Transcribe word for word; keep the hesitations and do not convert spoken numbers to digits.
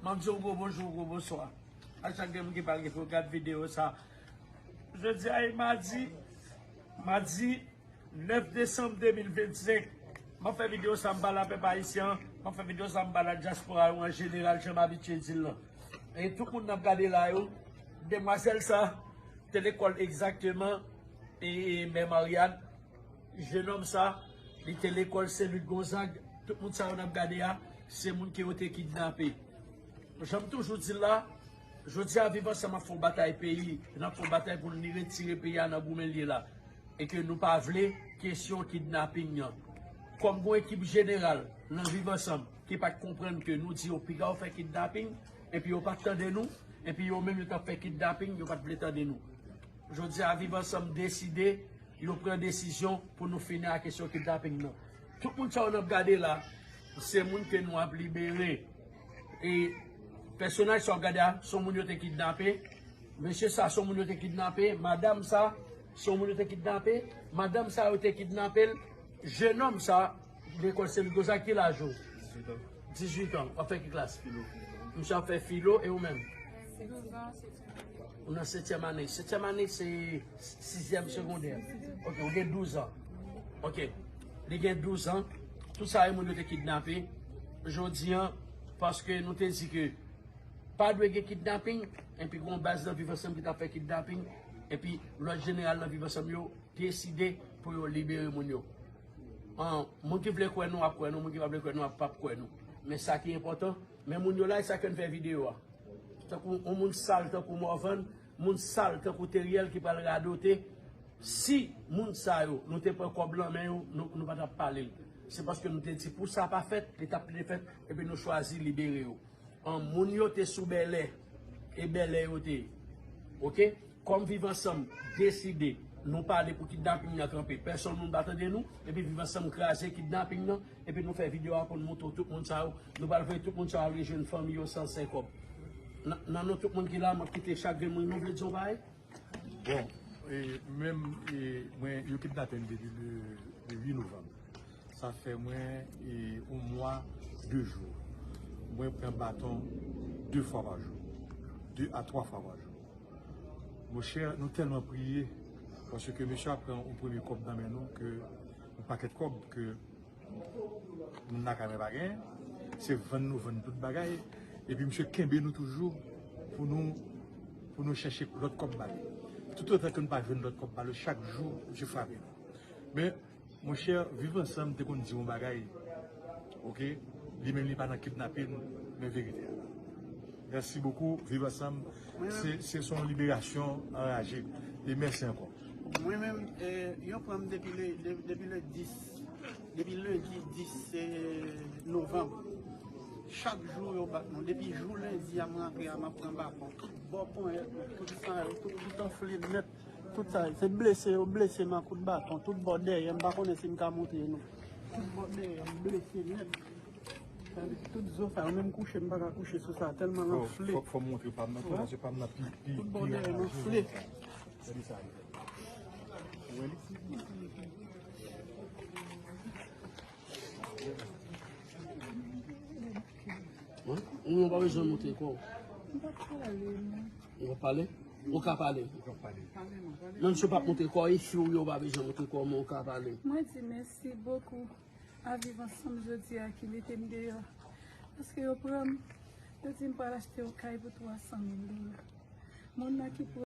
M ap di w gwo bonjou, gwo bonswa a chak grenn moun ki pral gen pou gad videyo sa. Jodi a e madi, madi nèf desanm de mil vennsenk. M ap fè videyo sa, m pale a pèp ayisyen an, m ap fè videyo sa, m pale a dyaspora yo an jeneral, jan m abitye di l lan. E tout moun n ap gade la yo, demwazèl sa te lekòl egzakteman, e, e, Mè Maryad, jenòm sa, li te lekòl Sen Lik Gonzag. Tout moun sa yo n ap gade a, se moun ke yo te kidnape. Jan m toujou di l la, jodi a Viv Ansanm ap fè yon batay peyi, n ap fè yon batay pou n retire peyi a nan goumen l ye la. E ke nou pa vle kesyon kidnaping nan. Kòm gon ekip jeneral nan Viv Ansanm ki pa t konprann ke nou di yo piga yo fè kidnaping, epi yo pa t tande nou, epi yo menm yo t ap fè kidnaping, yo pa t vle tande nou. Jodi a Viv Ansanm deside, yo pran desizyon pou nou fini ak kesyon kidnaping nan. Tout moun sa yo n ap gade la, se moun ke nou ap libere. E pèsonaj sa w ap gade a, se yon moun yo te kidnape. Mesye sa, se yon moun yo te kidnape. Madanm sa, se yon moun yo te kidnape. Madanm sa, yo te kidnape l. Jenòm sa, lekòl Sen Lik Gonzag, ki laj ou? Dizuit an. W ap fè ki klas? Misye ap fè filo, e ou menm? Ou nan setyèm ane. Setyèm ane se sizyèm segondè. Ok, ou gen douz an. Ok. Li gen douz an. Tout sa e moun yo te kidnape. Jodi an, paske nou te di ke pa dwe gen kidnaping, epi gon baz nan Viv Ansanm ki t ap fè kidnaping, epi lòt jeneral nan Viv Ansanm yo deside pou yo libere moun yo. An, moun ki vle kwè nou ap kwè nou, moun ki pa vle kwè nou ap p ap kwè nou. Men sa ki enpòtan, men moun yo la, e sa ke n fè videyo a. Tankou yon moun sal, tankou Morvan, moun sal, tankou Teriel ki pral radote. Si moun sa yo, nou te pran kòb lan men yo, nou, nou pa t ap pale l. Se paske nou te di pou sa pa fèt, li t ap vle fèt, epi nou chwazi libere yo. An, moun yo te sou bèlè, e bèlè yo te ye. Ok? Kòm Viv Ansanm deside, nou pale pou kidnaping nan kanpe. Pèsonn moun pa tande nou, epi Viv Ansanm kraze kidnaping nan, epi nou fè videyo a pou n montre w tout moun sa yo. Nou pral voye tout moun sa yo al rejwenn fanmi yo san sèl kòb. Nan, nan non tout moun ki la, m ap kite chak grenn moun, nou vle di yon bagay? Bon, e, menm, e, mwen, yo kidnape m depi le, le uit novanm. Sa fè mwen, e, yon mwa, de jou. Mwen pran baton de fwa pa jou. De a twa fwa pa jou. Monchè, nou tèlman priye, paske mesye a pran yon premye kòb nan men nou ke yon pakèt kòb ke moun lakay mwen pa genyen. Se vann nou vann tout bagay. Epi misye kenbe nou toujou pou nou, pou nou chèche lòt kòb ba li. Toutotan ke nou pa jwenn lòt kòb ba li, chak jou, misye frape nou. Men, monchè, Viv Ansanm te konn di yon bagay, ok? Li menm li pa nan kidnaping, men verite a la. Mèsi bokou, Viv Ansanm. Se, se yon liberasyon anraje. E mèsi ankò. Mwen menm, eh, yo pran m depi le, de- depi le dis, depi lendi dis, eh, novanm. Chak jou yo bat nou. Depi jou lendi a m rantre a, m ap pran baton. Tout bò ponyèt mwen, tout sa yo, tout, tout anfle nèt. Tout sa, se blese yo blese m a kout baton. Tout bò dèyè, m pa konnen si m ka montre nou. Tout bò dèyè, m blese nèt. Tout zo sa yo, menm kouche, m pa ka kouche sou sa, tèlman l anfle. Fò, fò, fò m montre pa m nan tou, paske pa m nan pi, pi, tout bò dèyè m anfle. Gade sa. Ou wè li? Wi, ou pa bezwen montre kò w. M pa pale, non. Ou pa pale? Ou ka pale. Ou ka pale. Non, misye p ap montre kò, e fi w yo pa bezwen montre kò, men ou ka pale. Mwen di mèsi bokou a Viv Ansanm jodi a ki mete m deyò. Paske yo pran m, yo di m pral achte yon kay pou twa san mil dola. Moun nan ki